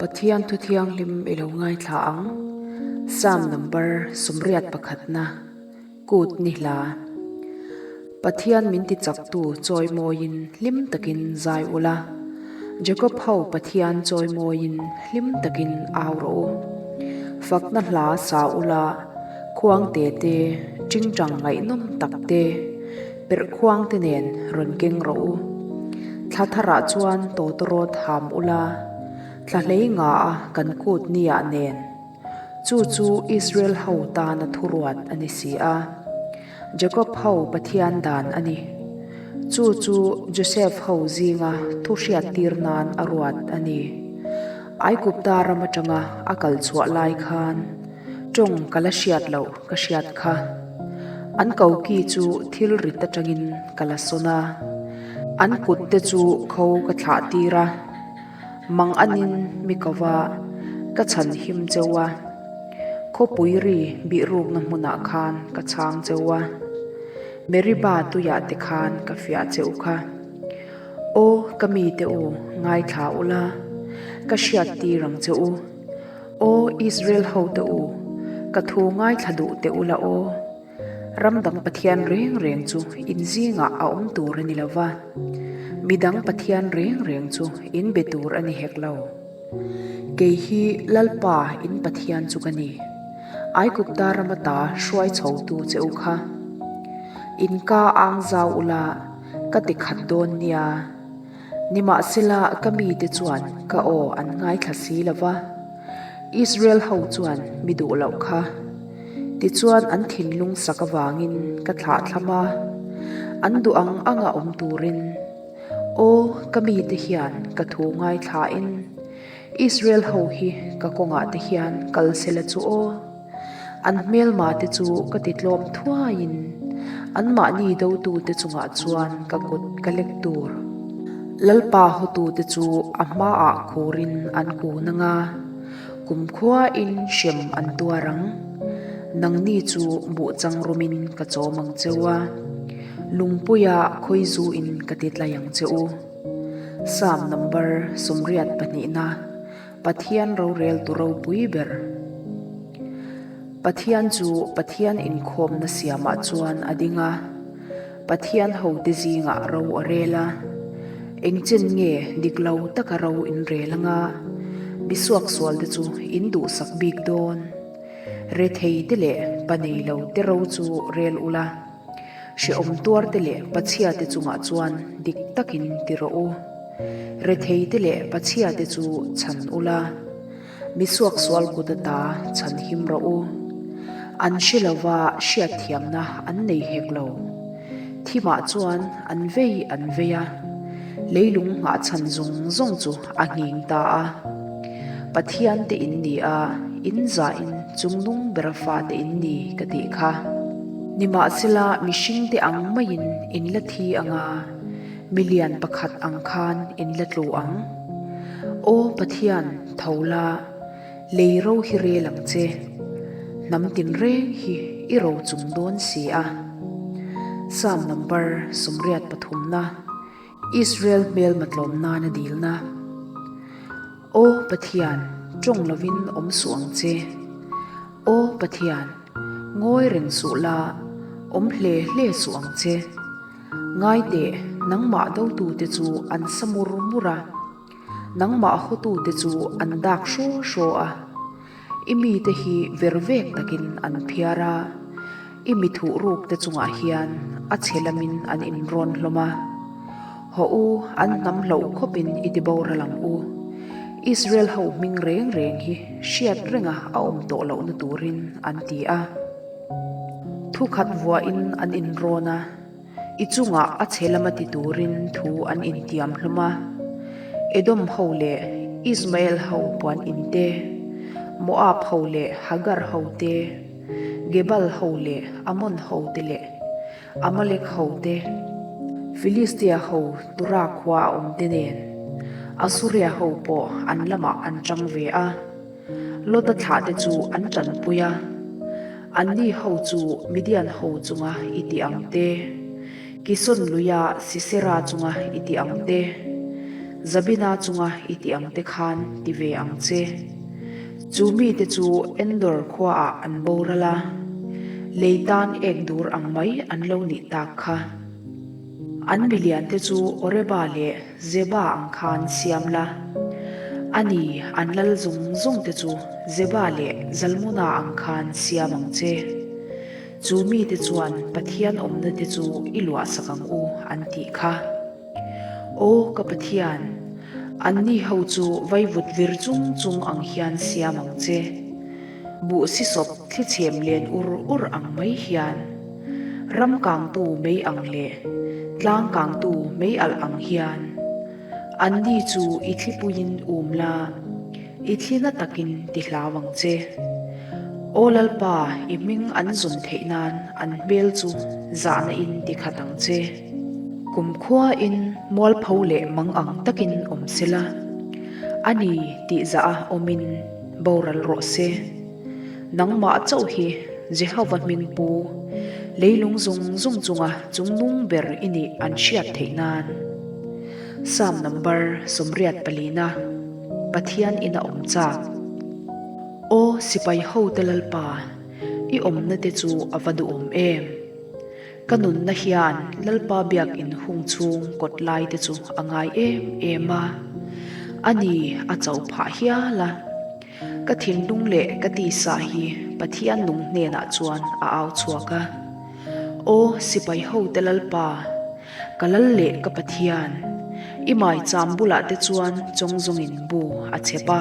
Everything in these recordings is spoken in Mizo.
Pathian thu thianghlim i lo ngaithla ang. Psalm number 81 na Kut ni hla. Pathian min ti chaktu chawimawiin hlim takin zai ula. Jacob ho Pathian chawimawiin hlim takin au rawh u. Fakna hla sa ula, khuang te te, tingtang ngaihnawm tak te, perh khuang te nen rawn keng rawh u. Thla tharah chuan tawtawrawt ham ula, thla hlei nga a kan kut niah nen. Chu chu Israel ho tana thuruat a ni si a. Jakob ho Pathian dan a ni. Chu chu Josef ho zinga thu hriattir nan a ruat a ni. Aigupta ram atanga a kal chhuah lai khan tawng ka la hriat loh ka hriat kha. An koki chu thil rit atangin ka la sawn a, an kut te chu kho ka thlah tir a. Mang anin mi ko va, ka chhan him cheu a. Khawpui ri bihrukna hmunah khan ka chhang cheu a. Meriba tuiah te khan ka fiah cheu kha. Aw ka mite u, ngaithla ula, ka hriat tir ang che u. Aw Israel hote u, ka thu ngaithla duh teh ula aw. Ram dang Pathian reng reng chu in zingah a awm tur a ni lo va, mi dang Pathian reng reng chu in be tur a ni hek lo. Kei hi Lalpa in Pathian chu ka ni, Aigupta rama ta hruai chhotu che u kha. In ka ang zau ula ka ti khat dawn nia. Nimahsela ka mite chuan ka aw an ngaithla si lo va, Israel ho chuan mi duh loh kha. Tichuan an thinlung sak avangin ka thlah thlam a, an duh ang anga awm turin, Aw, ka mite hian ka thu ngaithlain Israel ho hi ka kawngah te hian kal sela chu aw. An hmelma te chu ka ti tlawm thuaiin anmahni dotute chungah chuan ka kut ka lek tur. Lalpa hotute chu a hmaah khurin an kun anga, kumkhuain hrem an tuar ang. Nangni chu buhchang rumin ka chawm ang cheu a, lungpuia khawizuin ka ti tlai ang che u. Psalm number 82na. Pathian rorel tu ropui ber. Pathian chu Pathian inkhawmna siamah chuan a ding a, Pathian hote zingah ro a rel a. Engchen nge dik lo taka ro in rel anga misuaksualte chu in duhsak bik dawn? Retheite leh pa nei lote ro chu rel ula. Hrehawm tuarte leh pachhiate chungah chuan dik takin ti rawh u. Retheite leh pachhiate chu chhan ula, mi suaksual kut ata chhan him rawh u. An hre lova hriatthiamna an nei hek lo. Thimah chuan an vei an vei a, leilung nghah chhan zawng zawng chu a nghing ta a. Pathian te in ni a, in zahin chungnung bera fate in ni ka tih kha. Nimahsela mihringte ang maiin in la thi ang a, milian pakhat ang khan in la tlu ang. Aw Pathian, tho la, lei ro hi rel ang che, hnam tinreng hi i ro chung dawn si a. Psalm number 83na, Israel hmelma tlawm nana dilna. Aw Pathian, tawng lovin awm suh ang che. Aw Pathian, ngawi reng suh la, awm hle hle suh ang che. Ngai teh, nangmah dotute chu an sa mur mur a, nangmah hawtute chu an dak hraw hraw a. I mite hi ver vek takin an phiar a, i mi thuhruk te chungah hian a chhe lamin an inrawn hlawm a. Haw u, an hnam hloh khawpin i ti boral ang u. Israel ho hming reng reng hi hriat renga a awm tawh lohna turin an ti a. Thukhat vuahin an inrawn a. I chungah a chhe lama ti turin thu an intiam hlawm a, Edom ho leh Ismael ho puan in te, Moab ho leh Hagar ho te, Gebal ho leh Ammon ho te leh Amalek ho te, Filistia ho Tura khua a awm te nen, Asuria ho pawh an lamah an ṭang ve a. Lota thlahte chu an ṭanpui a, anni ho chu Midian ho chunga i tih ang te, Kison luia Sisera chunga i tih ang te. Zabina chunga i tih ang te khan ti ve ang che. Chu mite chu Endor khuaah an boral a, lei tan ek dur ang mai an lo nih tak kha. An miliante chu Oreba leh Zeba ang khan siam la. A ni, an lal zawng zawng te chu Zeba leh Zalmuna ang khan siam ang che. Chu mite chuan Pathian awmna te chu i luahsak ang u an tih kha. Aw ka Pathian, anni ho chu vaivut vir chung chung ang hian siam ang che. Buh sisawp thlichhem len ur ur ang mai hian, ram kangtu mei ang leh tlang kangtu mei alh ang hian, anni chu i thlipuiin um la, i thli na takin ti hlau ang che. Aw Lalpa, i hming an zawn theih nan an hmel chu zahna in ti khat ang che. Kumkhuain mualpho leh mang ang takin awm sela, a ni tih zah a awmin boral rawh se. Nangmah chauh hi Jehova hming pu, leilung zawng zawng chunga chungnung ber i nih an hriat theih nan. Psalm number 84, Pathian ina awm chak. Aw sipai hote Lalpa, i awmna te chu a va duhawm em! Ka nunna hian Lalpa biakin hung chhung kawt lai te chu a ngai em em a, a ni a cho phah hial a. Ka thinlung leh ka tisa hi Pathian nung hnenah chuan a au chhuak a, Aw sipai hote Lalpa, ka lal leh ka Pathian, i maicham bulah te chuan chawng zawngin bu a chep a,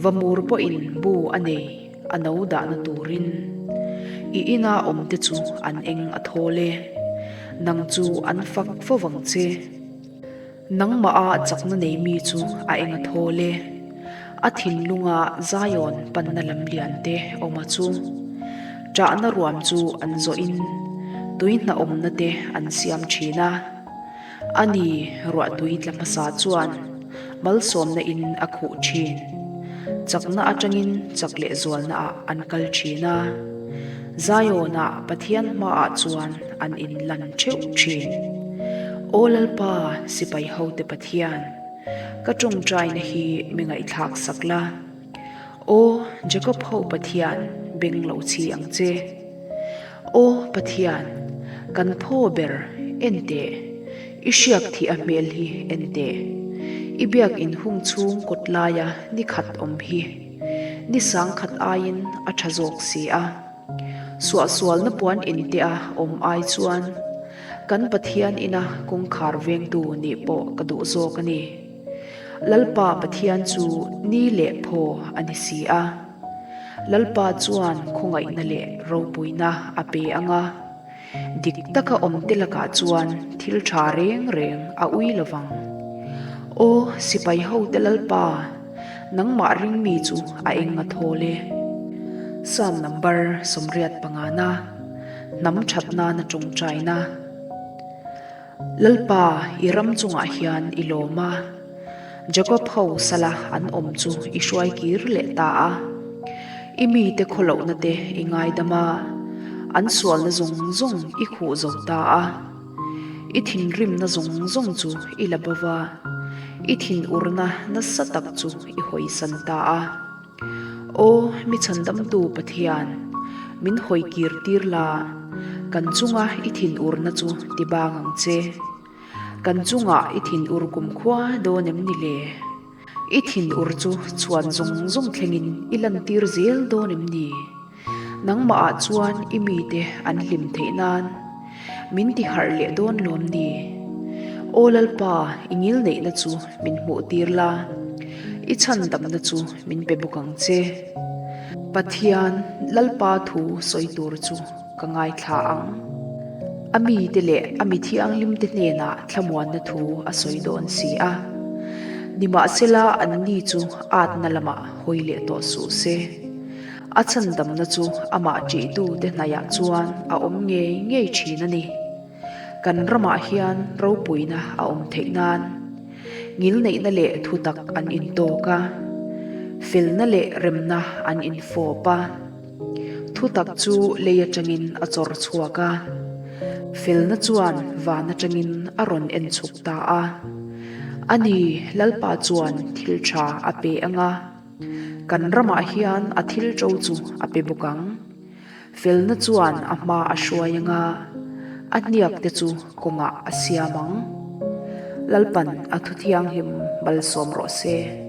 vamur pawhin bu a nei. A no dahna turin i ina awmte chu an eng a thawl e, nang chu an fak fo vang che. Nangmaha chakna nei mi chu a eng a thawl e, a thinlunga Zion panna lam lian te awma chu. Ṭahna ruam chu an zawhin tui hna awmna te an siam ṭhin a. A ni, ruahtui tla hmasa chuan malsawmna in a khuh thin. Chakna atangin chak leh zualna ah an kal thin a, Zion ah Pathian hmaah chuan an inlan theuh thin. Aw Lalpa, sipai hote Pathian, ka tawngtaina hi mi ngaihthlak sak la. Aw Jacob ho Pathian, beng lo chhi ang che. Aw Pathian, kan phaw ber, en teh. I hriak thih a hmel hi en teh. I biak in hung chhung kawt laia ni khat awm hi, ni sang khat aiin a tha zawk si a. Suahsualna puan in te a awm ai chuan kan Pathian ina kawngkhar vengtu nih pawh ka duh zawk a ni. Lalpa Pathian chu ni leh phaw a ni si a. Lalpa chuan khawngaihna leh ropuina a pe ang a, dik taka awmte lakah chuan thil tha reng reng a ui lo vang. Aw sipai hote Lalpa, nangmah ring mi chu a eng a thawl e. Psalm number 85, Hnam that nana tawngtaina. Lalpa, i ram chungah hian i lawm a, Jakob ho sala an awm chu i hruai kir leh ta a. I mite khawlohna te i ngaidam a, an sualna zawng zawng i khuh zo ta a. I thinrimna zawng zawng chu i la bo va, i thinurna nasa tak chu i hawisan ta a. Aw, mi chhandamtu Pathian, min hawi kir tir la, kan chunga i thinurna chu ti bang ang che. Kan chungah i thinur kumkhua dawn em ni le? I thinur chu chhuan zawng zawng thlengin i lantir zel dawn em ni? Nangmahah chuan i mite an hlim theih nan min ti harh leh dawn lawm ni? Aw Lalpa, i ngilneihna chu min hmuh tir la, i chhandamna chu min pe bawk ang che. Pathian, Lalpa thu sawi tur chu ka ngaithla ang. A mite leh a mi thianghlimte hnenah thlamuanna thu a sawi dawn si a. Nimahsela anni chu atna lamah hawi leh tawh suh se. A chhandamna chu amah ṭihtute hnaihah chuan a awm ngei ngei ṭhin a ni. Kan ramah hian ropuina a awm theih nan ngilneihna leh thutak an intawk a, felna leh remna an infawp a. Thutak chu lei aṭangin a chawr chhuak a, felna chuan van aṭangin a rawn en chhuk ta a. A ni, Lalpa chuan thil tha a pe ang a, kan ramah hian a thil ṭo chu a pe bawk ang. Felna chuan a hma a hruai ang a, a hniak te chu kawngah a siam ang. Lalpan a thu thianghlim malsawm rawh se.